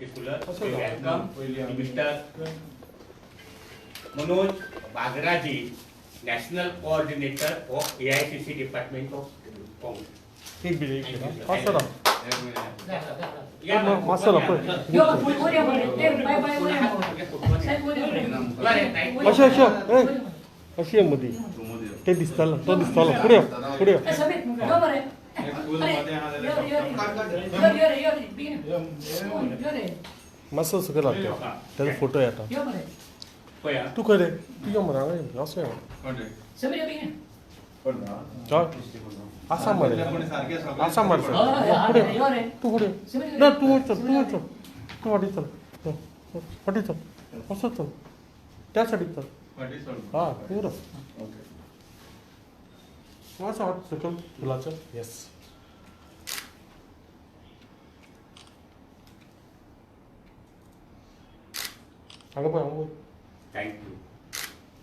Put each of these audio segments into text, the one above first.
Particular welcome Mister Manoj Bagraji, national coordinator of AICC department of Congress. एक minute, एक minute, मातसो राव. या. मातसो राव पळय. बरें. अशें अशें ए अशी ये मदीं ते दिसतालो, तो दिसतालो. फुडें यो, फुडें यो. मातसो सकयल लागता, ताजो फोटो येता. पळया. तूं खंय रे? तूं यो मरे हांगा यो, असो यो. हय, आसा मरे, आसा मरे सर. फुडें तूं, फुडें ना, तूं चल, तूं चल, तूं फाटीं चल. यो, फाटीं चल, असो चल, त्या सायडीक चल. हा, पुरो. मातसो हात सकयल फुलाचो. येस. हांगा पळय, हांगा पळय. Thank you.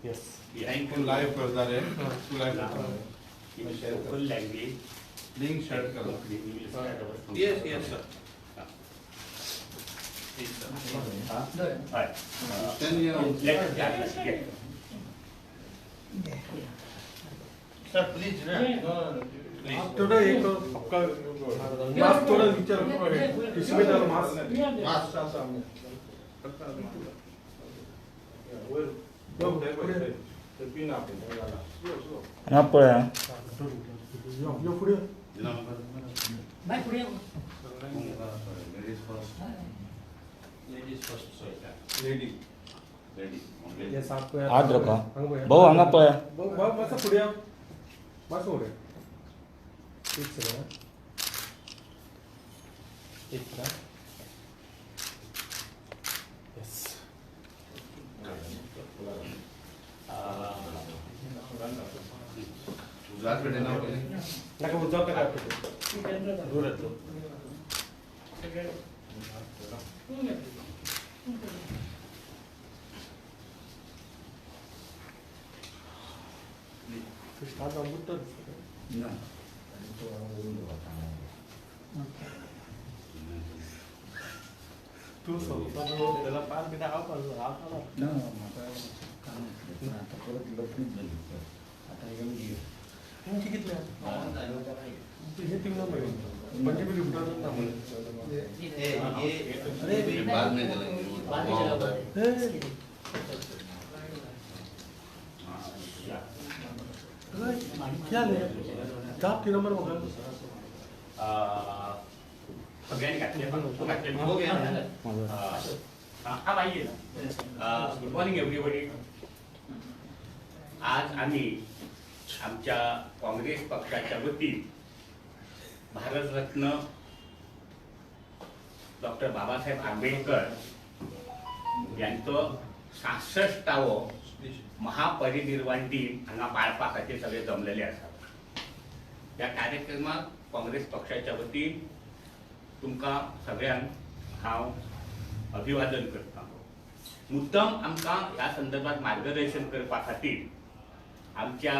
Yes. Thank you. Live करता रे तू, लाईव्ह करता. Local language. लिंक शेअर कर. Yes, sir. हय. त्यांनी Sir, please, ना. आप थोड़ा एक आपका मास्क थोड़ा नीचे रखो, इसमें डालो मास्क. मास्क असा. हांगा पळया. यो यो, फुडें. Ladies first. Ladies first, sir. Lady. Yes, आप पळय. हात रखा. हांगा पळय. भाऊ, हांगा पळया. भाऊ, भाऊ, मातसो फुडें यो, मातसो फुडें. एक सेकंड हा. एक सेकंड. येस. उजव्या कडे ना पहिले. नाका, उजव्या कडे. दूर येतलो. स्टार्ट जावन बुडटा दिसता. ना. तूं सोदता जाल्यार पार कितें, हांव पार, हांव पार. ना, म्हाका काम आसलें पूण आतां परत लफडीच जाली. आतां येवन घे. तुमची कितले हे तिंगा मरे म्हणजे बी लिफ्टार ना मरे. बाद में चलेंगे. हे. क्या रे, जाप तीन नंबर म्हाका. सगळ्यांनी घातले, तू घातले? हो गया. हा बाई. Good morning everybody. आज आम्ही आमच्या काँग्रेस पक्षाच्या वतीन भारतरत्न डॉक्टर बाबासाहेब आंबेडकर यांचं 66ावो महापरिनिर्वाण दिन हांगा पाळपा खातीर सगळे जमलेले आसात. ह्या कार्यक्रमाक काँग्रेस पक्षाच्या वतीन तुमकां सगळ्यांक हांव अभिवादन करता. मुद्दम आमकां ह्या संदर्भात मार्गदर्शन करपा खातीर आमच्या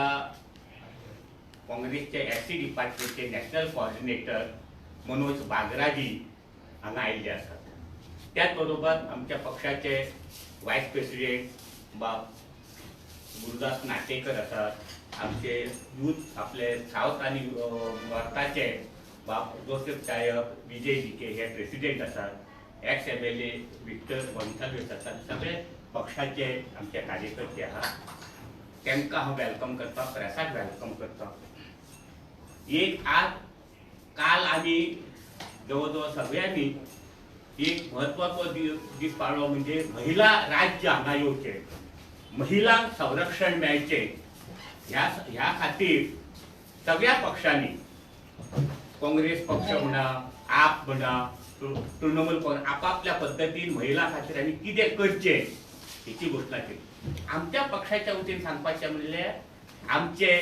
काँग्रेसचे एस सी डिपार्टमेंटचे नॅशनल कोऑर्डिनेटर मनोज बागराजी हांगा आयिल्ले आसात. त्याच बरोबर आमच्या पक्षाचे वायस प्रेसिडेंट बाब गुरुदास नाटेकर आसात, आमचे यूथ आपले सावथ आनी नॉर्थाचे बाब जोसेफ सायब, विजय जिके हे प्रेसिडेंट आसात, एक्स एमएलए विक्टर गोन्साल्वीस आसात. सगळे पक्षाचे आमचे कार्यकर्ते आहात, तांकां हांव welcome करता, प्रेसाक welcome करता. एक आज काल आमी जवळ जवळ सगळ्यांनी एक म्हत्वाचो दीस पाळ्ळो, म्हणजे महिला राज्य हांगा येवचें, महिलांक संरक्षण मेळचें ह्या ह्या खातीर सगळ्या पक्षांनी, काँग्रेस पक्ष म्हणा, आप म्हणा, तृणमूल काँग्रेस, आपापल्या पद्दतीन महिला खातीर आमी कितें करचें हेची घोशणा केली. आमच्या पक्षाच्या वतीन सांगपाचें म्हणल्यार आमचे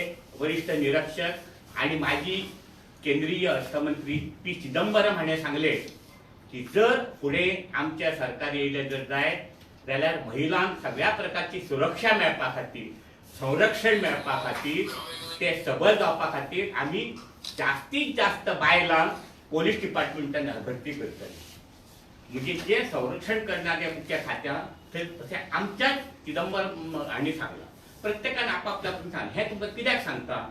वरिश्ठ निरीक्षक आनी माजी केंद्रीय अर्थमंत्री पी चिदंबरम हाणें सांगलें की जर फुडें आमच्या सरकार येयलें जर जायत जाल्यार महिलांक सगळ्या प्रकारची सुरक्षा मेळपा खातीर, संरक्षण मेळपा खातीर, ते सबल जावपा खातीर आमी जास्तीत जास्त बायलांक पोलीस डिपार्टमेंटान भरती करतले. म्हणजे जे संरक्षण करणारे मुख्य खात्या थंय तशें आमच्याच चिदंबरम हांणी सांगलां. प्रत्येकान आपापल्या सांग. हें तुमकां कित्याक सांगता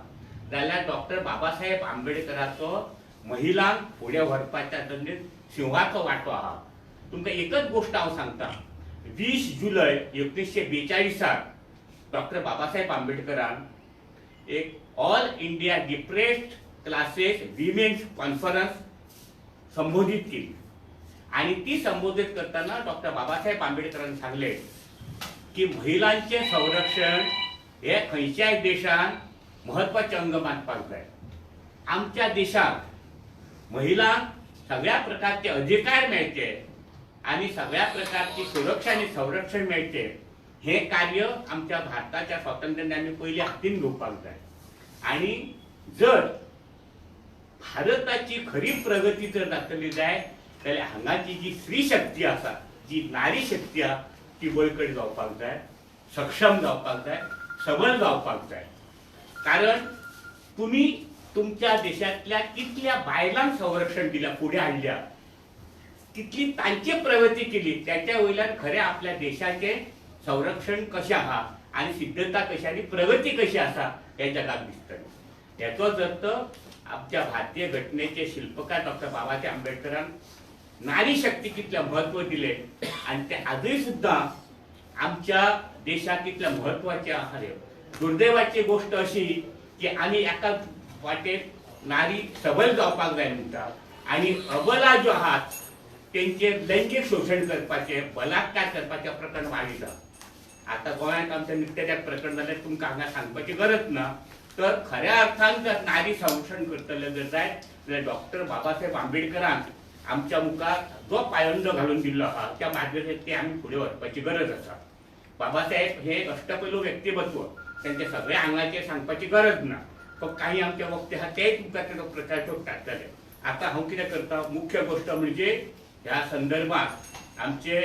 जाल्यार डॉक्टर बाबासाहेब आंबेडकराचो महिलांक फुडें व्हरपाच्या दंडीत शिंवाचो वांटो आहा. तुमकां एकच गोश्ट हांव सांगता, 20 जुलय 1942 डॉक्टर बाबासाहेब आंबेडकरान एक all India depressed classes women's conference संबोधित केली आणि ती संबोधित करताना डॉक्टर बाबासाहेब आंबेडकरांनी सांगले की महिलांचे संरक्षण हे खंयच्याय देशान महत्वाचे अंग मानपाक जाय. आमच्या देशात महिलांक सगळ्या प्रकारचे अधिकार मेळचे आणि सगळ्या प्रकारची सुरक्षा आणि संरक्षण मेळचे हे कार्य आमच्या भारताच्या स्वातंत्र्याने आमी पयलीं हातीन घेवपाक जाय. आणि जर भारताची खरी प्रगती जर जातली जाय जाल्यार हांगाची जी स्त्री शक्ती आसा, जी नारी शक्ती आसा ती बळकट जावपाक जाय, सक्षम जावपाक जाय, सबल जावपाक जाय. कारण तुमी तुमच्या देशांतल्या कितल्या बायलांक संरक्षण दिल्या, फुडें हाडल्या, कितली तांची प्रगती केली, त्याच्या वयल्यान खरें आपल्या देशाचें संरक्षण कशें आहा आनी सिद्धता कशी आनी प्रगती कशी आसा हें जगाक दिसतलें. हेचोच अर्थ आमच्या भारतीय घटनेचे शिल्पकार डॉक्टर बाबासाहेब आंबेडकरान नारी शक्ती कितलें म्हत्व दिलें आनी तें आजूय सुद्दां आमच्या देशाक कितलें म्हत्वाचें आसा. दुर्दैवाची गोश्ट अशी की आमी एका वाटेर नारी सबल जावपाक जाय म्हणटा आनी अबला ज्यो आहात तेंचेर लैंगीक शोशण करपाचें, बलात्कार करपाचें प्रकरण वाडिता. आतां गोंयांत आमच्या निकतेच प्रकरण जालें, तुमकां हांगा सांगपाची गरज ना. तर खऱ्या अर्थान जर नारी संरक्षण करतले जर जायत जाल्यार डॉक्टर बाबासाहेब आंबेडकरान आमच्या मुखार जो पायंडो घालून दिल्लो आहा त्या मार्गदर्शन ते आमी फुडें व्हरपाची गरज आसा. बाबासाहेब हे अष्टपैलू व्यक्तिमत्व, त्यांच्या सगळ्या आंगाचेर सांगपाची गरज ना, पण काही आमचे वक्ते आहा तेय तुमकां तेजो प्रचार टाळटले. आतां हांव कितें करता, मुख्य गोश्ट म्हणजे ह्या संदर्भात आमचे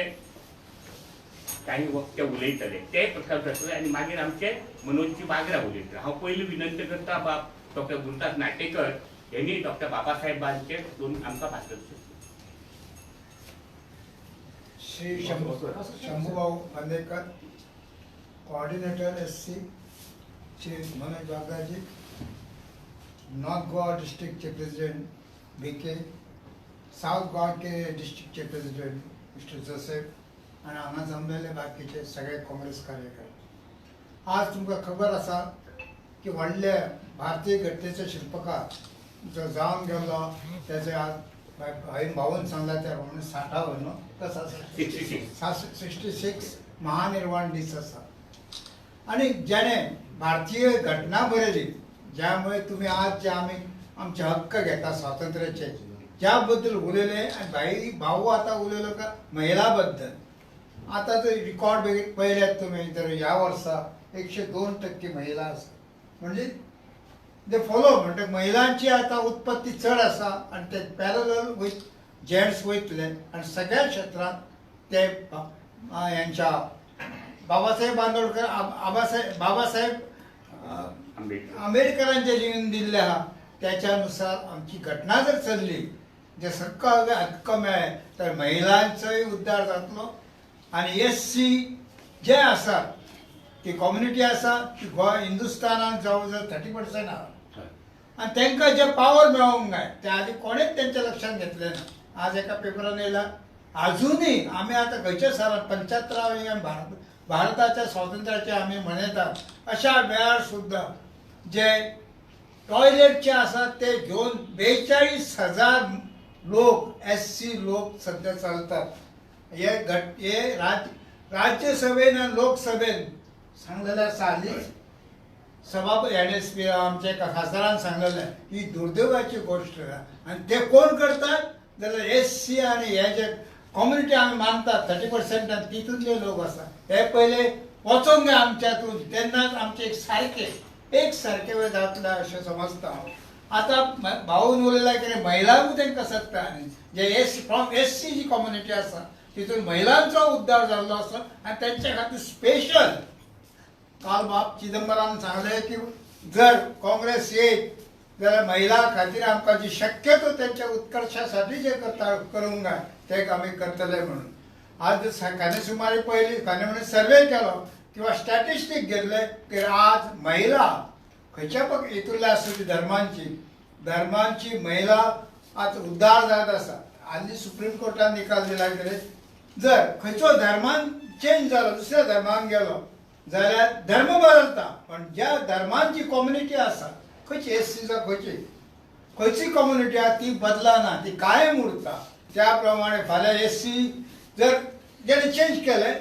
काही वक्ते उलयतले ते प्रकार जातले आनी मागीर आमचे मनोजजी वागरा उलयतले. हांव पयलीं विनंती करता बाब डॉक्टर गुरुदास नाटेकर यांनी डॉक्टर बाबासाहेबांचे दोन आमकां भाशण. Shri Shambhubhau Bandekar, coordinator SC, Shri Manoj Bagraji, north Goa डिस्ट्रिक्टचे प्रेसिडेंट बी के, साऊथ गोवाचे डिस्ट्रिक्टचे प्रेसिडेंट मिस्टर जोसेफ आनी हांगा जमलेले बाकीचे सगळे काँग्रेस कार्यकर्ते. आज तुमकां खबर आसा की व्हडले भारतीय घटनेचे शिल्पकार जो जावन गेल्लो तेजे आज हांवें भाऊन सांगला त्या प्रमाणे 60वो न्हू कसो आसा 66 महानिर्वाण दीस आसा. आनी जेणे भारतीय घटना बरयली ज्यामुळे तुमी आज जे आमी आमचे हक्क घेता स्वातंत्र्याचे ज्या बद्दल उलयले आनी भाई भाऊ आतां उलयलो का महिला बद्दल. आतां जर रिकॉर्ड पळयल्यात तुमी तर ह्या वर्सा 102% महिला आसा, म्हणजे ते फॉलो म्हणटा महिलांची आतां उत्पत्ती चड आसा आनी ते पॅरलल वयत जेंट्स वयतले आनी सगळ्या क्षेत्रांत ते हेंच्या बाबासाहेब आंबेडकर बाबासाहेब आंबेडकरांचे जीवन दिल्लें आहा त्याच्यानुसार आमची घटना जर चल्ली जे सगळं हक्क मेळ्ळे तर महिलांचोय उद्धार जातलो. आनी SC जे आसा ती कम्युनिटी आसा ती गोवा हिंदुस्थानान जवळ जवळ 30% आहा आनी तांकां जे पावर मेळोंक जाय त्या आदी कोणेच तेंच्या लक्षांत घेतलें ना. आज एका पेपरान येयला आजुनूय आमी आतां खंयच्या सालान 75 भारताच्या स्वातंत्र्याचे आमी मनयतात अशा वेळार सुद्दां जे टॉयलेटचे आसा ते घेवन 42,000 लोक SC लोक सध्या चलतात. हे हे राज्यसभेन आनी लोकसभेन सांगलेलें आसा हालींच सभापती NSP आमच्या एका खासदारान सांगलेलें ही दुर्दैवाची गोश्ट आनी ते कोण करतात जाल्यार SC आनी हे जे कम्युनिटी आमी मानतात 30% आनी तितूंतले लोक आसा हे पयले वचोंक जाय आमच्यातून, तेन्नाच आमचे एक सारके जातले अशें समजता हांव. आतां भाऊन उलयला कितें महिलांकूय तांकां सत्ता आनी जे फ्रॉम SC जी कम्युनिटी आसा तितून महिलांचो उद्धार जाल्लो आसा आनी तेंच्या खातीर स्पेशल काल बाब चिदंबरान सांगलें की जर काँग्रेस येत जाल्यार महिला खातीर आमकां जी शक्यतो तेंच्या उत्कर्शासाठी जे करता करूंक जाय ते आमी करतले म्हणून. आज काने सुमारे पयली काने म्हणून सर्वे केलो किंवा स्टॅटिस्टीक घेतले की आज महिला खंयच्या हितूंतल्या आसूं ती धर्मांची महिला आज उद्धार जायत आसा. आनी सुप्रीम कोर्टान निकाल दिला कितें जर खंयचो धर्मान चेंज जालो दुसऱ्या धर्मान गेलो जाल्यार धर्म बदलता, पण ज्या धर्मांची कम्युनिटी आसा खंयची एस सी जावं खंयची खंयची कम्युनिटी आसा ती बदलना, ती कायम उरता. त्या प्रमाणे फाल्यां एस सी जर जेणे चेंज केले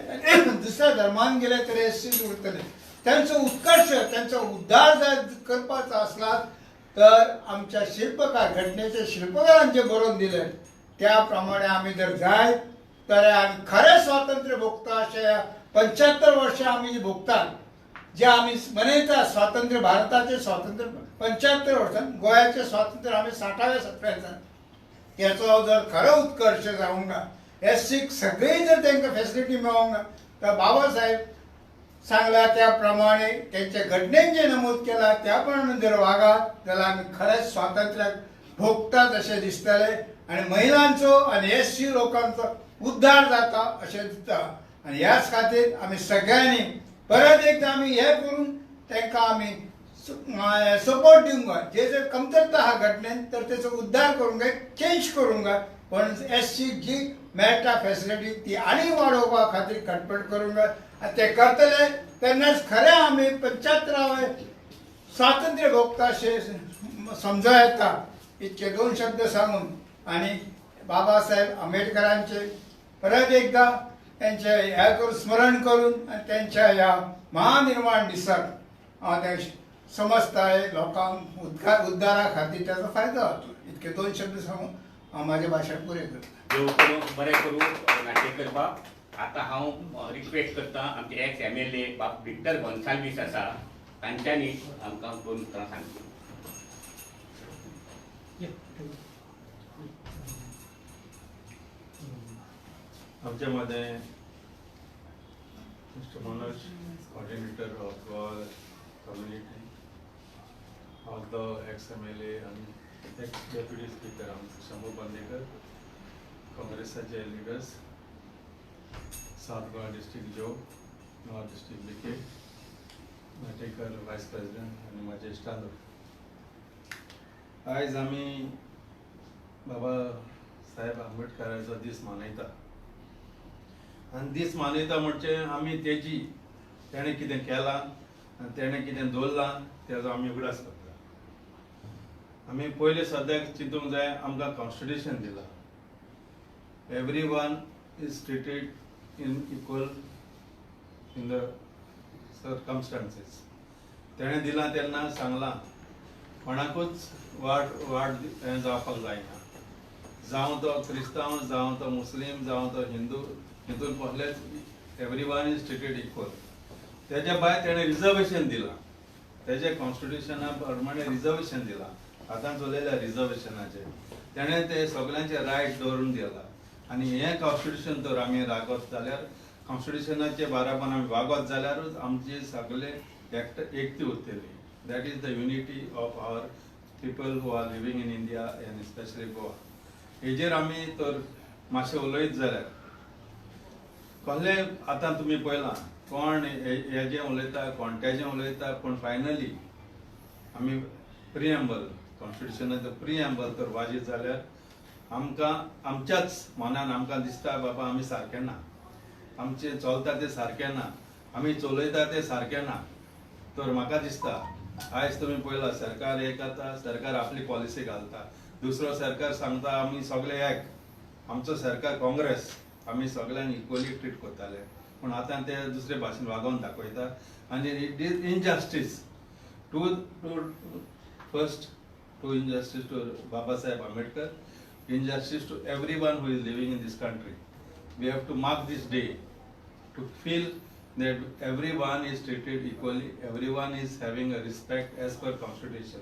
दुसऱ्या धर्मान गेले तर एस सी उरतले. त्यांचो उत्कर्ष त्यांचो उद्धार जर करपाचो आसला तर आमच्या शिल्पकार घटनेच्या शिल्पकारांचे बरोवन दिले त्या प्रमाणे आमी जर जायत तर आमी खरें स्वातंत्र्य भोगता अशें 75 वर्षां आमी जी भोगतात, जे आमी मनयता स्वातंत्र्य भारताचें स्वातंत्र्य 75 वर्सां, गोंयाचें स्वातंत्र्य आमी 60व्या 70व्या, त्याचो जर खरो उत्कर्ष जावंक ना, एस सीक सगळी जर तांकां फेसिलिटी मेळोंक ना तर बाबासाहेब सांगला त्या प्रमाणे त्यांच्या घटनेन जे नमूद केला त्या प्रमाणे जर वागात जाल्यार आमी खरेंच स्वातंत्र्याक भोगतात अशें दिसतलें आनी महिलांचो आनी एस सी लोकांचो उद्धार जाता अशें दिसता. आनी ह्याच खातीर आमी सगळ्यांनी परत एकदां आमी हें करून तांकां आमी सपोर्ट दिवंक जाय. जे जर कमतरता आहा घटनेन तर तेचो उद्धार करूंक जाय, चेंज करूंक जाय, पण एस सी जी मेळटा फेसिलिटी ती आनी वाडोवपा खातीर खटपट करूंक जाय. आनी ते करतले तेन्नाच खरें आमी 75वें स्वातंत्र्य भोगता अशें समजूं येता. इतके दोन शब्द सांगून आनी बाबासाहेब आंबेडकरांचे परत एकदां त्यांचे हे करून स्मरण करून आनी त्यांच्या ह्या महानिर्वाण दिसाक हांव ते समजताय लोकांक उद्धारा खातीर त्याचो फायदो जातलो. इतके दोन शब्द सांगून हांव म्हाजें भाशण पुरें करता. देव करूं बरें करूं नाटेकर बाब. आतां हांव रिक्वेस्ट करता आमचे एक्स MLA बाब विक्टर गोन्साल्वीस आसा तांच्यांनी आमकां दोन उतरां सांगची. आमच्या मदें mister Manoj, coordinator of Goa community, all the ex MLA आनी एक्स डेप्युटी स्पीकर आमचे शंभू बांदेकर, काँग्रेसाचे leaders, south Goa district जो, north district B K, Natekar voice president आनी म्हाजे इश्टांनो, आयज आमी बाबा साहेब आंबेडकराचो दीस मनयता आनी दीस मनयता म्हणजे आमी तेजी तेणें कितें केलां आनी तेणें कितें दवरलां तेजो आमी उगडास करता. आमी पयलीं सद्याक चिंतूंक जाय आमकां कॉन्स्टिट्युशन दिलां, every one is treated in equal in the circumstances. तेणें दिलां तेन्ना सांगलां कोणाकूच वाड वाड हें जावपाक जायना, जावं तो क्रिस्तांव, जावं तो मुस्लीम, जावं तो हिंदू, हितून कसलेच every one is treated equal. तेज्या भायर तेणें रिजर्वेशन दिलां, तेज्या कॉन्स्टिट्युशना प्रमाणे रिजर्वेशन दिलां, आतां चलयल्या रिजर्वेशनाचेर तेणें ते सगळ्यांचे रायट दवरून दिला. आनी हें कॉन्स्टिट्युशन तर आमी रागत जाल्यार कॉन्स्टिट्युशनाचे बाराबर आमी वागत जाल्यारूच आमची सगळे एकती उरतली. That is the unity of our people who are living in India and specially Goa. हेजेर आमी तर मातशें उलयत जाल्यार कसले आतां तुमी पळयलां कोण हेजें उलयता कोण तेजें उलयता, पूण फायनली आमी प्रिएम्बल कॉन्स्टिट्युशनाचो प्रिएम्बल तर वाजीत जाल्यार आमकां आमच्याच मनान आमकां दिसता बाबा आमी सारकें ना, आमचें चलता तें सारकें ना, आमी चलयता तें सारकें ना. तर म्हाका दिसता आयज तुमी पळयलां सरकार एक आतां सरकार आपली पॉलिसी घालता, दुसरो सरकार सांगता आमी सगळे एक, आमचो सरकार काँग्रेस आमी सगळ्यांक इक्वली ट्रीट करताले, पूण आतां ते दुसरे भाशेन वागोवन दाखयता. आनी it is injustice to to first to injustice to Babasaheb Ambedkar, injustice to every one who is living in this country. We have to mark this day to feel that everyone is treated equally, everyone is having a respect as per constitution.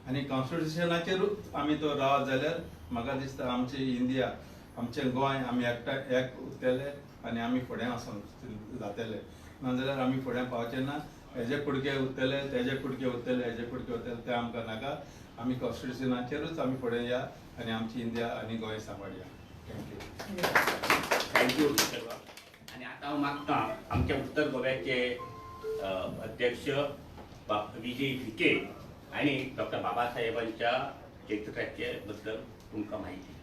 आनी कॉन्स्टिट्युशनाचेरूच आमी तो रावत जाल्यार म्हाका दिसता आमची India, आमचें गोंय आमी एकठांय एक उरतले आनी आमी फुडें वचोन जातले, नाजाल्यार आमी फुडें पावचे ना. हेजे कुडके उरतले, तेजे कुडके उरतले, हेजे कुडके उरतले, ते आमकां नाका. आमी कॉन्स्टिट्युशनाचेरूच आमी फुडें या आनी आमची इंडिया आनी Goa सांबाळया. Thank you. Thank you mister बाब. आनी आतां हांव मागतां आमच्या उत्तर गोव्याचे अध्यक्ष बाब विजय भिके आनी डॉक्टर बाबासाहेबांच्या चरित्राचे बद्दल तुमकां म्हायती.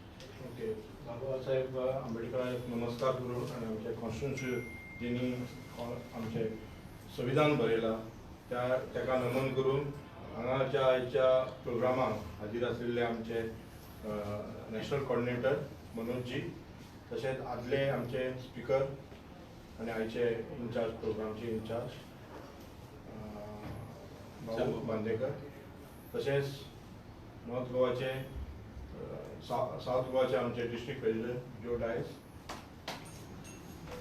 ओके, बाबासाहेब आंबेडकरांक नमस्कार करून आनी आमचे कॉन्स्टिट्युशन जेणी आमचें संविधान बरयलां त्या ताका नमन करून हांगाच्या आयच्या प्रोग्रामाक हाजीर आशिल्ले आमचे नॅशनल कॉर्डिनेटर मनोजजी, तशेंच आदले आमचे स्पिकर आनी आयचे इन्चार्ज प्रोग्रामचे इन्चार्ज भाऊ बांदेकर, तशेंच नॉर्थ गोवाचे सावथ गोवाचे आमचे डिस्ट्रिक्ट प्रेसिडेंट जो डायस,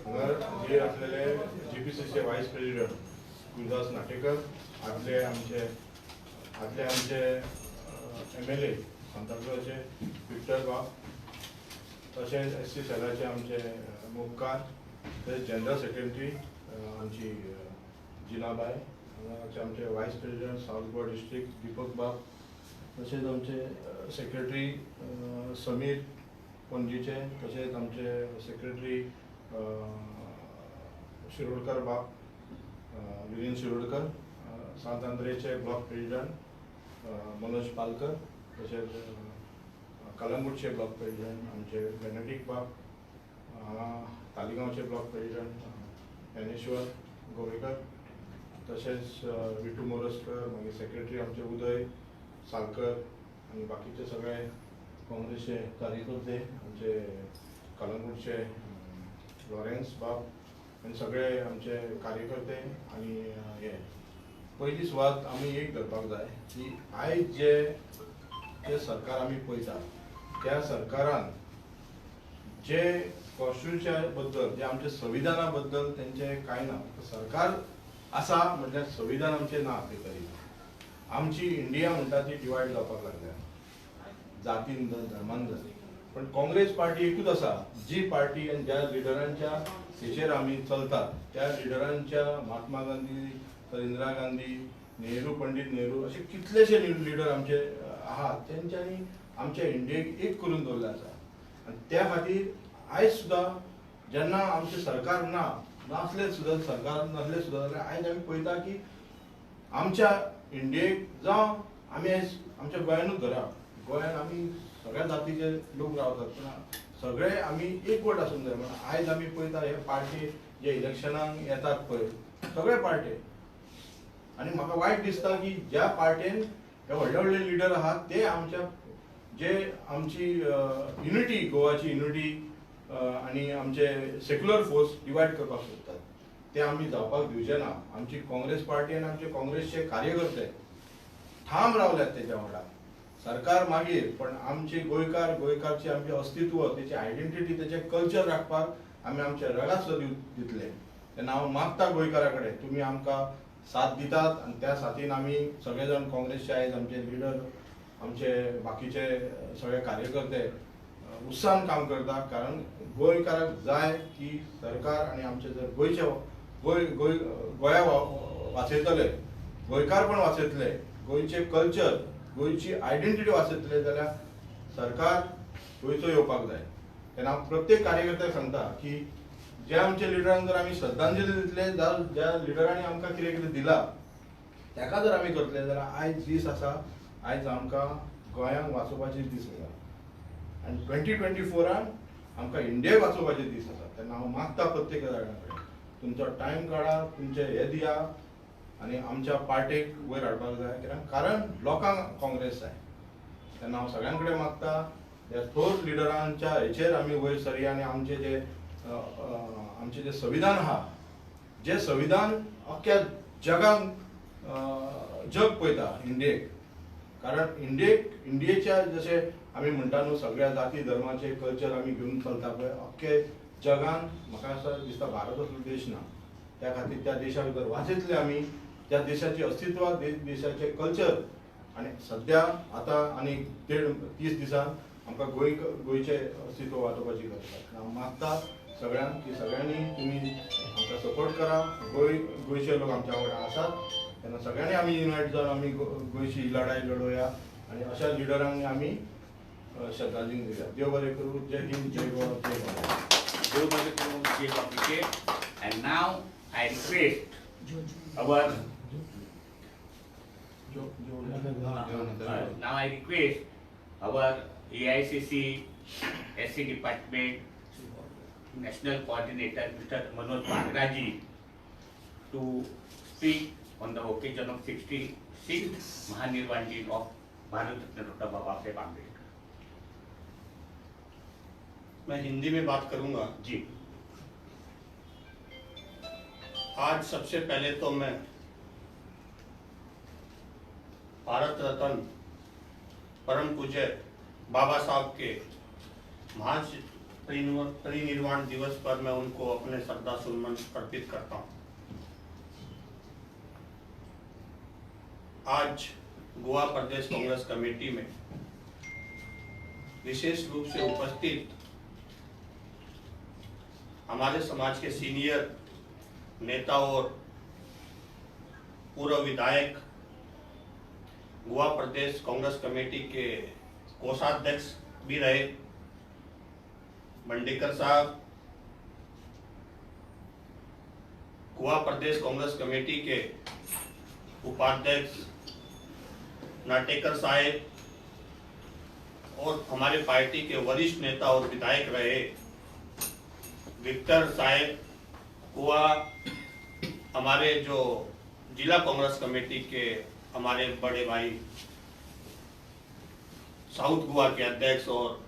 हांगा हाजीर आसलेले GPCC vice president Gurudas Natekar, आदले आमचे MLA सांताक्रुजाचे विक्टर बाब, तशेंच SC सेलाचे आमचे मोपकार, तशेंच जनरल सेक्रेटरी आमची जिनाबाय, हांगाचे आमचे vice president south Goa district Deepak बाब, तशेंच आमचे सेक्रेटरी समीर पणजीचे, तशेंच आमचे सेक्रेटरी शिरोडकर बाब विलीन शिरोडकर, सांत आंद्रेचे ब्लॉक प्रेसिडेंट मनोज पालकर, तशेंच कलंगूटचे ब्लॉक प्रेसिडेंट आमचे बेनेडीक बाब, तालिगांवचे ब्लॉक प्रेसिडेंट ज्ञानेश्वर गोवेकर, तशेंच विटू मोरजकर, मागीर सेक्रेटरी आमचे उदय सालकर आनी बाकीचे सगळे काँग्रेसचे कार्यकर्ते आमचे कलंगूटचे लॉरेन्स बाब आनी सगळे आमचे कार्यकर्ते. आनी हे पयली सुवात आमी एक धरपाक जाय की आयज जे जे सरकार आमी पळयतात त्या सरकारान जे कॉन्स्टिट्युशना बद्दल, जे आमच्या संविधाना बद्दल तेंचे कांय ना. सरकार आसा म्हटल्यार संविधान आमचें ना ते तरी आमची इंडिया म्हणटा ती डिवायड जावपाक लागल्या जातीन धर्मान जाली, पण काँग्रेस पार्टी एकूच आसा जी पार्टी आनी ज्या लिडरांच्या हेचेर आमी चलतात त्या लिडरांच्या महात्मा गांधी, इंदिरा गांधी, नेहरू, पंडित नेहरू असे कितलेशे लिडर आमचे आहात तेंच्यांनी आमच्या इंडियेक एक करून दवरलें आसा. आनी त्या खातीर आयज सुद्दां जेन्ना आमचें सरकार ना नासलें सुद्दां, सरकार नासलें सुद्दां जाल्यार आयज आमी पळयता की आमच्या इंडियेक जावं आमी आयज आमच्या गोंयानूच धरा, गोंयान आमी सगळ्या जातीचे लोक रावतात पूण सगळे आमी एकवट आसूंक जाय. म्हणून आयज आमी पळयता हे पार्टी जे इलेक्शनाक येतात पळय सगळे पार्टी, आनी म्हाका वायट दिसता की ज्या पार्टेन हे व्हडले व्हडले लिडर आहात ते आमच्या जे आमची युनिटी, गोवाची युनिटी आनी आमचे सेक्युलर फोर्स डिवायड करपाक सोदतात, ते आमी जावपाक दिवचे ना. आमची काँग्रेस पार्टी आनी आमचे काँग्रेसचे कार्यकर्ते ठाम रावल्यात तेच्या वांगडा. सरकार मागीर पण आमचे गोंयकार, गोंयकारचे आमचे अस्तित्व, तेची आयडेंटिटी, तेचें कल्चर राखपाक आमी आमचे रगात सुद्दां दितले. तेन्ना हांव मागता गोंयकारा कडेन तुमी आमकां साथ दितात आनी त्या साथीन आमी सगळे जाण काँग्रेसचे आयज आमचे लिडर, आमचे बाकीचे सगळे कार्यकर्ते उत्साहान काम करता, कारण गोंयकाराक जाय की सरकार आनी आमचे जर गोंयचे गोंय गोंय गोंया वाचयतले, गोंयकार पण वाचयतले, गोंयचे कल्चर, गोंयची आयडेंटिटी वाचयतले जाल्यार सरकार गोंयचो येवपाक जाय. तेन्ना हांव प्रत्येक कार्यकर्त्याक सांगता की ज्या आमच्या लिडरांक जर आमी श्रद्धांजली दितले, ज्या लिडरांनी आमकां कितें कितें दिलां ताका जर आमी करतले जाल्यार आयज दीस आसा, आयज आमकां गोंयांक वाचोवपाचे दीस आसा आनी 2024 आमकां इंडियाक वाचोवपाचे दीस आसा. तेन्ना हांव मागता प्रत्येक जाणा कडेन तुमचो टायम काडा, तुमचे हे दिया आनी आमच्या पार्टेक वयर हाडपाक जाय, कित्याक कारण लोकांक काँग्रेस जाय. तेन्ना हांव सगळ्यां कडेन मागता ह्या थोर लिडरांच्या हेचेर आमी वयर सरया आनी आमचे जे आमचें जें संविधान आहा, जें संविधान अख्ख्या जगाक जग पळयता इंडियेक, कारण इंडियेक इंडियेच्या जशें आमी म्हणटा न्हू सगळ्या जाती धर्माचे कल्चर आमी घेवन चलता पळय अख्खे जगान म्हाका असो दिसता भारत असलो देश ना. त्या खातीर त्या देशाक जर वाचयतले आमी, त्या देशाचें अस्तित्व, देशाचें कल्चर, आनी सद्या आतां आनी 1.5-30 दिसान आमकां गोंयचें अस्तित्व वाचोवपाची गरज आसा. हांव मागता सगळ्यांक की सगळ्यांनी तुमी आमकां सपोर्ट करा. गोंयचे लोक आमच्या वांगडा आसात, तेन्ना सगळ्यांनी आमी युनायट जावन आमी गोंयची ही लढाई लडोवया आनी अशा लिडरांक आमी श्रद्धांजली दिल्या. देव बरें करूं. जय हिंद, जय गोवा, जय गोवा. देव बरें करूं. जय बाबीचे. And now I request our now I request our AICC SC department national coordinator Mr. Manoj Bagraji to speak on the occasion of 66th Mahanirvan Din of Bharat Ratna Dr. Babasaheb Ambedkar. मैं हिंदी में बात करूंगा जी। आज सबसे पहले तो मैं भारत रत्न परम पूज्य बाबा साहब के महापरिनिर्वाण दिवस पर मैं उनको अपने श्रद्धा सुमन अर्पित करता हूँ। आज गोवा प्रदेश कांग्रेस कमेटी में विशेष रूप से उपस्थित हमारे समाज के सीनियर नेता और पूर्व विधायक, गोवा प्रदेश कांग्रेस कमेटी के कोषाध्यक्ष भी रहे बंडेकर साहब, गोवा प्रदेश कांग्रेस कमेटी के उपाध्यक्ष नाटेकर साहब और हमारे पार्टी के वरिष्ठ नेता और विधायक रहे विक्टर साहब, गोवा हमारे जो जिला कांग्रेस कमेटी के हमारे बड़े भाई साउथ गोवा के अध्यक्ष और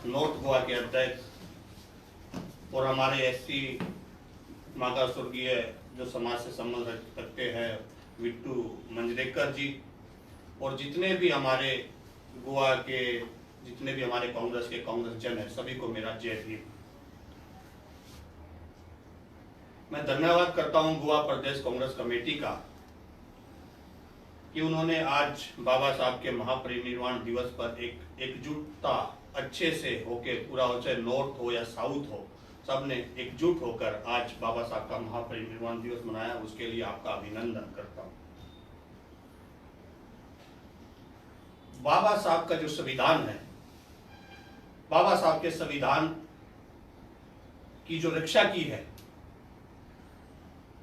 नॉर्थ गोवा के अध्यक्ष और हमारे एससी मागासवर्गीय जो समाज से संबंध रखते हैं विट्टू मंजरेकर जी और जितने भी हमारे गोवा के जितने भी हमारे कांग्रेस के कांग्रेस जन हैं, सभी को मेरा जय भीम। मैं धन्यवाद करता हूं गोवा प्रदेश कांग्रेस कमेटी का कि उन्होंने आज बाबा साहब के महापरिनिर्वाण दिवस पर एक एकजुटता अच्छे से होके पूरा हो, चाहे नॉर्थ हो या साउथ हो, सबने एकजुट होकर आज बाबा साहब का महापरिनिर्वाण दिवस मनाया। उसके लिए आपका अभिनंदन करता हूं। बाबा साहब का जो संविधान है, बाबा साहब के संविधान की जो रक्षा की है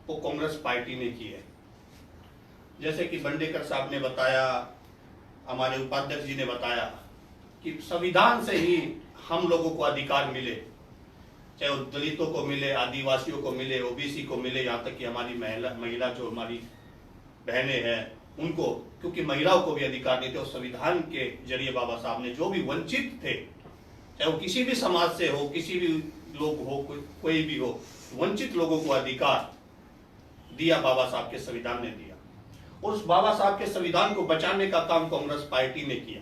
वो कांग्रेस पार्टी ने की है। जैसे कि बंडेकर साहब ने बताया, हमारे उपाध्यक्ष जी ने बताया कि संविधान से ही हम लोगों को अधिकार मिले, चाहे वो दलितों को मिले, आदिवासियों को मिले, ओबीसी को मिले, यहाँ तक कि हमारी महिला जो हमारी बहनें हैं उनको, क्योंकि महिलाओं को भी अधिकार नहीं थे। और संविधान के जरिए बाबा साहब ने जो भी वंचित थे, चाहे वो किसी भी समाज से हो, किसी भी लोग हो, कोई भी हो, वंचित लोगों को अधिकार दिया बाबा साहब के संविधान ने दिया। और उस बाबा साहब के संविधान को बचाने का काम कांग्रेस पार्टी ने किया,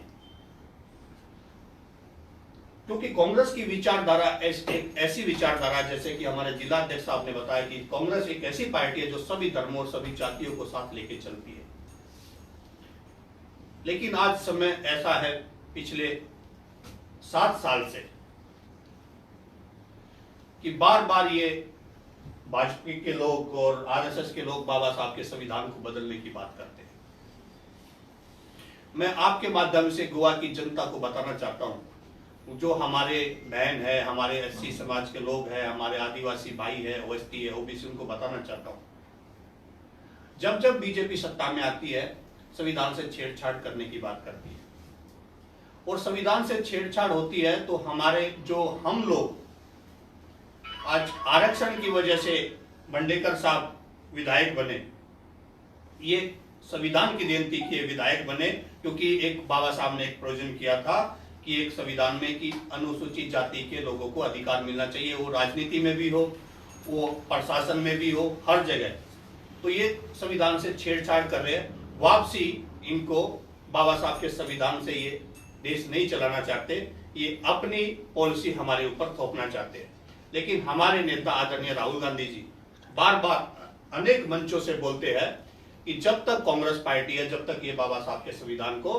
क्योंकि कांग्रेस की विचारधारा एक ऐसी विचारधारा, जैसे कि हमारे जिला अध्यक्ष साहब ने बताया कि कांग्रेस एक ऐसी पार्टी है जो सभी धर्मों और सभी जातियों को साथ लेके चलती है। लेकिन आज समय ऐसा है, पिछले 7 साल से, कि बार बार ये भाजपा के लोग और आरएसएस के लोग बाबा साहब के संविधान को बदलने की बात करते हैं। मैं आपके माध्यम से गोवा की जनता को बताना चाहता हूं, जो हमारे बहन है, हमारे एससी समाज के लोग हैं, हमारे आदिवासी भाई है, ओएसटी है, ओबीसी, उनको बताना चाहता हूं, जब जब बीजेपी सत्ता में आती है संविधान से छेड़छाड़ करने की बात करती है, और संविधान से छेड़छाड़ होती है तो हमारे जो हम लोग आज आरक्षण की वजह से बंडेकर साहब विधायक बने, ये संविधान की then थी कि ये विधायक बने, क्योंकि एक बाबा साहब ने एक प्रोविजन किया था कि एक संविधान में कि अनुसूचित जाति के लोगों को अधिकार मिलना चाहिए, वो राजनीति में भी हो, वो प्रशासन में भी हो, हर जगह। तो ये संविधान से छेड़छाड़ कर रहे हैं। वापसी इनको बाबा साहब के संविधान से ये देश नहीं चलाना चाहते, ये अपनी पॉलिसी हमारे ऊपर थोपना चाहते हैं। लेकिन हमारे नेता आदरणीय राहुल गांधी जी बार बार अनेक मंचों से बोलते हैं कि जब तक कांग्रेस पार्टी है, जब तक ये बाबा साहब के संविधान को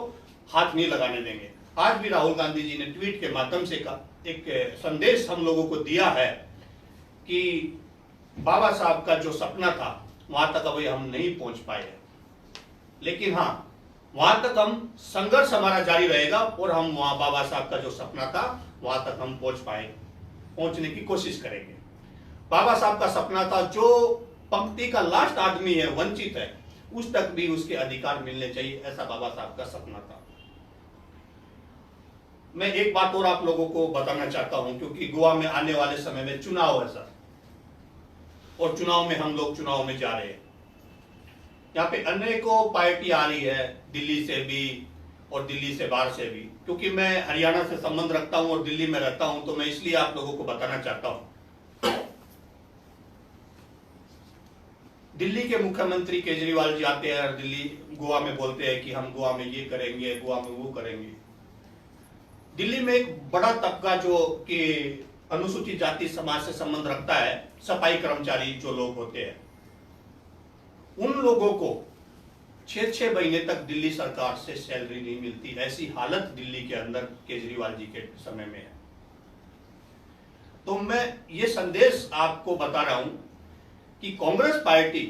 हाथ नहीं लगाने देंगे। आज भी राहुल गांधी जी ने ट्वीट के माध्यम से एक संदेश हम लोगों को दिया है कि बाबा साहब का जो सपना था वहां तक अभी हम नहीं पहुंच पाए हैं, लेकिन हाँ, वहां तक हम संघर्ष हमारा जारी रहेगा और हम वहां बाबा साहब का जो सपना था वहां तक हम पहुंच पाए, पहुंचने की कोशिश करेंगे। बाबा साहब का सपना था जो पंक्ति का लास्ट आदमी है, वंचित है, उस तक भी उसके अधिकार मिलने चाहिए, ऐसा बाबा साहब का सपना था। मैं एक बात और आप लोगों को बताना चाहता हूं, क्योंकि गोवा में आने वाले समय में चुनाव है सर, और चुनाव में हम लोग चुनाव में जा रहे हैं। यहाँ पे अनेकों पार्टी आ रही है, दिल्ली से भी और दिल्ली से बाहर से भी। क्योंकि मैं हरियाणा से संबंध रखता हूं और दिल्ली में रहता हूं, तो मैं इसलिए आप लोगों को बताना चाहता हूं। दिल्ली के मुख्यमंत्री केजरीवाल जी आते हैं और दिल्ली गोवा में बोलते हैं कि हम गोवा में ये करेंगे, गोवा में वो करेंगे। दिल्ली में एक बड़ा तबका जो कि अनुसूचित जाति समाज से संबंध रखता है, सफाई कर्मचारी जो लोग होते हैं, उन लोगों को 6-6 महीने तक दिल्ली सरकार से सैलरी नहीं मिलती। ऐसी हालत दिल्ली के अंदर केजरीवाल जी के समय में है। तो मैं ये संदेश आपको बता रहा हूं कि कांग्रेस पार्टी,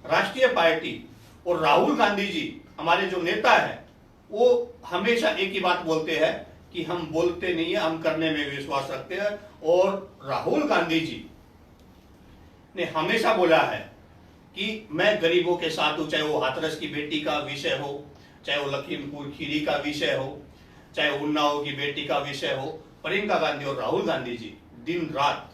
राष्ट्रीय पार्टी और राहुल गांधी जी हमारे जो नेता है, वो हमेशा एक ही बात बोलते हैं कि हम बोलते नहीं है, हम करने में विश्वास रखते हैं। और राहुल गांधी जी ने हमेशा बोला है कि मैं गरीबों के साथ हूं, चाहे वो हाथरस की बेटी का विषय हो, चाहे वो लखीमपुर खीरी का विषय हो, चाहे उन्नाव की बेटी का विषय हो। प्रियंका गांधी और राहुल गांधी जी दिन रात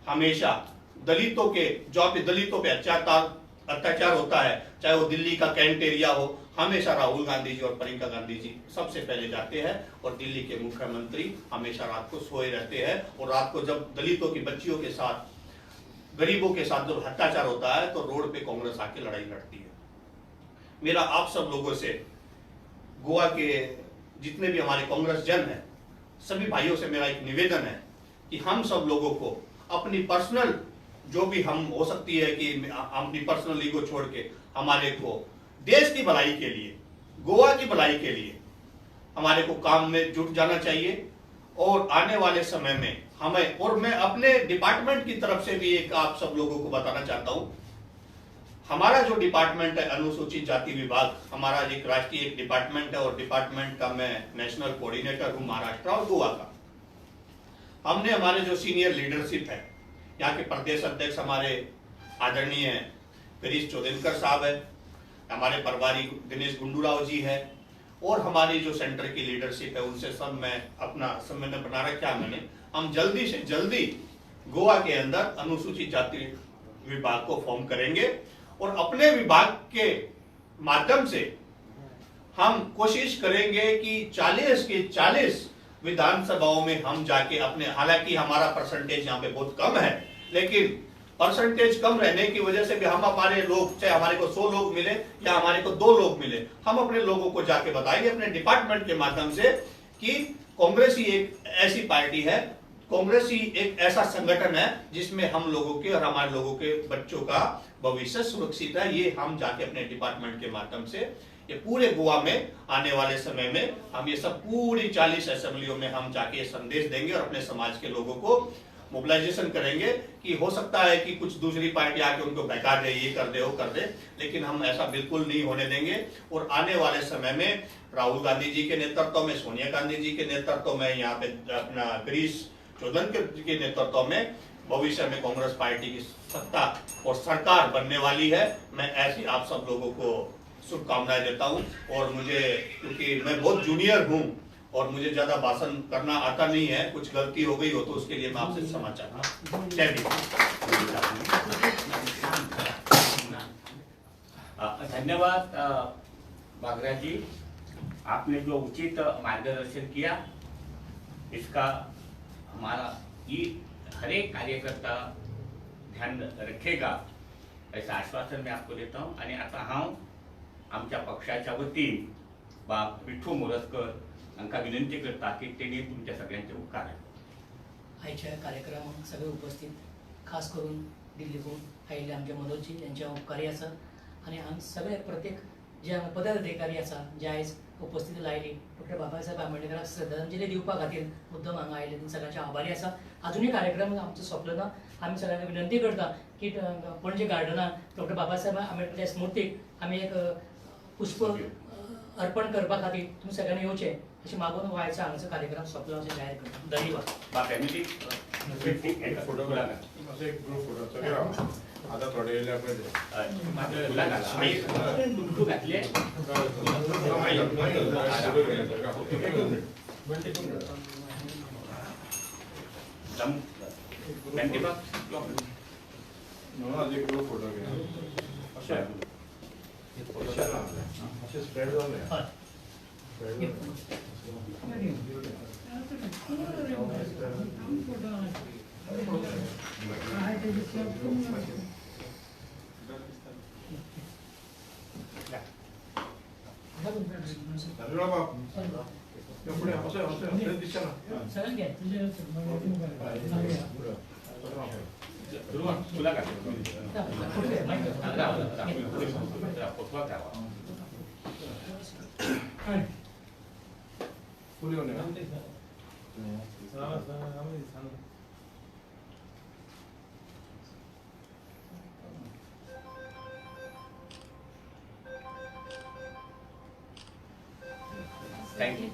हमेशा दलितों के, जो पे दलितों पे अत्याचार होता है, चाहे वो दिल्ली का कैंट एरिया हो, हमेशा राहुल गांधी जी और प्रियंका गांधी जी सबसे पहले जाते हैं। और दिल्ली के मुख्यमंत्री हमेशा रात को सोए रहते हैं, और रात को जब दलितों की बच्चियों के साथ, गरीबों के साथ जब अत्याचार होता है, तो रोड पे कांग्रेस आके लड़ाई लड़ती है। मेरा आप सब लोगों से, गोवा के जितने भी हमारे कांग्रेस जन हैं, सभी भाइयों से मेरा एक निवेदन है कि हम सब लोगों को अपनी पर्सनल जो भी हम हो सकती है कि अपनी पर्सनल ईगो छोड़ के हमारे को देश की भलाई के लिए, गोवा की भलाई के लिए हमारे को काम में जुट जाना चाहिए। और आने वाले समय में हमें, और मैं अपने डिपार्टमेंट की तरफ से भी एक आप सब लोगों को बताना चाहता हूं, हमारा जो डिपार्टमेंट है अनुसूचित जाति विभाग, हमारा एक राष्ट्रीय एक डिपार्टमेंट है, और डिपार्टमेंट का मैं नेशनल कोऑर्डिनेटर हूं महाराष्ट्र और गोवा का। हमने हमारे जो सीनियर लीडरशिप है, यहाँ के प्रदेश अध्यक्ष हमारे आदरणीय गिरीश चोदेनकर साहब है, हमारे प्रभारी दिनेश गुंडूराव जी है, और हमारी जो सेंटर की लीडरशिप है, उनसे सब मैं अपना समन्वय बना रखा है मैंने। हम जल्दी से जल्दी गोवा के अंदर अनुसूचित जाति विभाग को फॉर्म करेंगे, और अपने विभाग के माध्यम से हम कोशिश करेंगे कि 40 के 40 विधानसभाओं में हम जाके अपने, हालांकि हमारा परसेंटेज यहाँ पे बहुत कम है, लेकिन परसेंटेज कम रहने की वजह से भी हम हमारे लोग, चाहे हमारे को 100 लोग मिले या हमारे को 2 लोग मिले, हम अपने लोगों को जाके बताएंगे अपने डिपार्टमेंट के माध्यम से कि कांग्रेस ही एक ऐसी पार्टी है, कांग्रेस ही एक ऐसा संगठन है जिसमें हम लोगों के और हमारे लोगों के बच्चों का भविष्य सुरक्षित है। ये हम जाके अपने डिपार्टमेंट के माध्यम से ये पूरे गोवा में आने वाले समय में हम ये सब पूरी 40 असेंबलियों में हम जाके संदेश देंगे और अपने समाज के लोगों को मोबिलाइजेशन करेंगे कि हो सकता है कि कुछ दूसरी पार्टी आके उनको बहका दे, ये कर दे, वो कर दे, लेकिन हम ऐसा बिल्कुल नहीं होने देंगे। और आने वाले समय में राहुल गांधी जी के नेतृत्व में, सोनिया गांधी जी के नेतृत्व में, यहाँ पे अपना गिरीश चौधरी के नेतृत्व में भविष्य में कांग्रेस पार्टी की सत्ता और सरकार बनने वाली है। मैं ऐसी आप सब लोगों को शुभकामनाएं देता हूं। और मुझे, क्योंकि मैं बहुत जूनियर हूं और मुझे ज्यादा भाषण करना आता नहीं है, कुछ गलती हो गई हो तो उसके लिए मैं आपसे क्षमा चाहता हूं। जय भीम। धन्यवाद बागरा जी, आपने जो उचित मार्गदर्शन किया, इसका हमारा ये हर एक कार्यकर्ता ध्यान रखेगा ऐसा आश्वासन मैं आपको देता हूँ। आणि आता हांव आमच्या पक्षाच्या वतीन बाब विठू मोरजकर हांकां विनंती करता की तेणी तुमच्या सगळ्यांचे उपकार. आयच्या कार्यक्रमाक सगळे उपस्थित, खास करून दिल्लीकून आयिल्ले आमचे मनोजजी यांच्या उपकारी आसा आनी हांगा सगळे प्रत्येक जे पदाधिकारी आसा जे आयज उपस्थित लायली डॉक्टर बाबासाहेब आंबेडकराक श्रद्धांजली दिवपा खातीर मुद्दम हांगा आयले तेंच्या सगळ्यांचे आभारी आसा. अजुनूय कार्यक्रम आमचो सोंपलो ना, आमी सगळ्यांक विनंती करता की पणजे गार्डनान डॉक्टर बाबासाहेब आंबेडकराच्या स्मृतीक आमी एक पुष्प अर्पण करपा खातीर तुमी सगळ्यांनी येवचें अशें मागून हो आयचो हांगाचो कार्यक्रम सोंपलो अशें जाहीर करता. धन्यवाद. फोटो एक ग्रुप फोटो सगळे आता थोडे येयले पळय. घातले एक ग्रुप फोटो घे. अशें अशें स्प्रेड जालें. Thank you.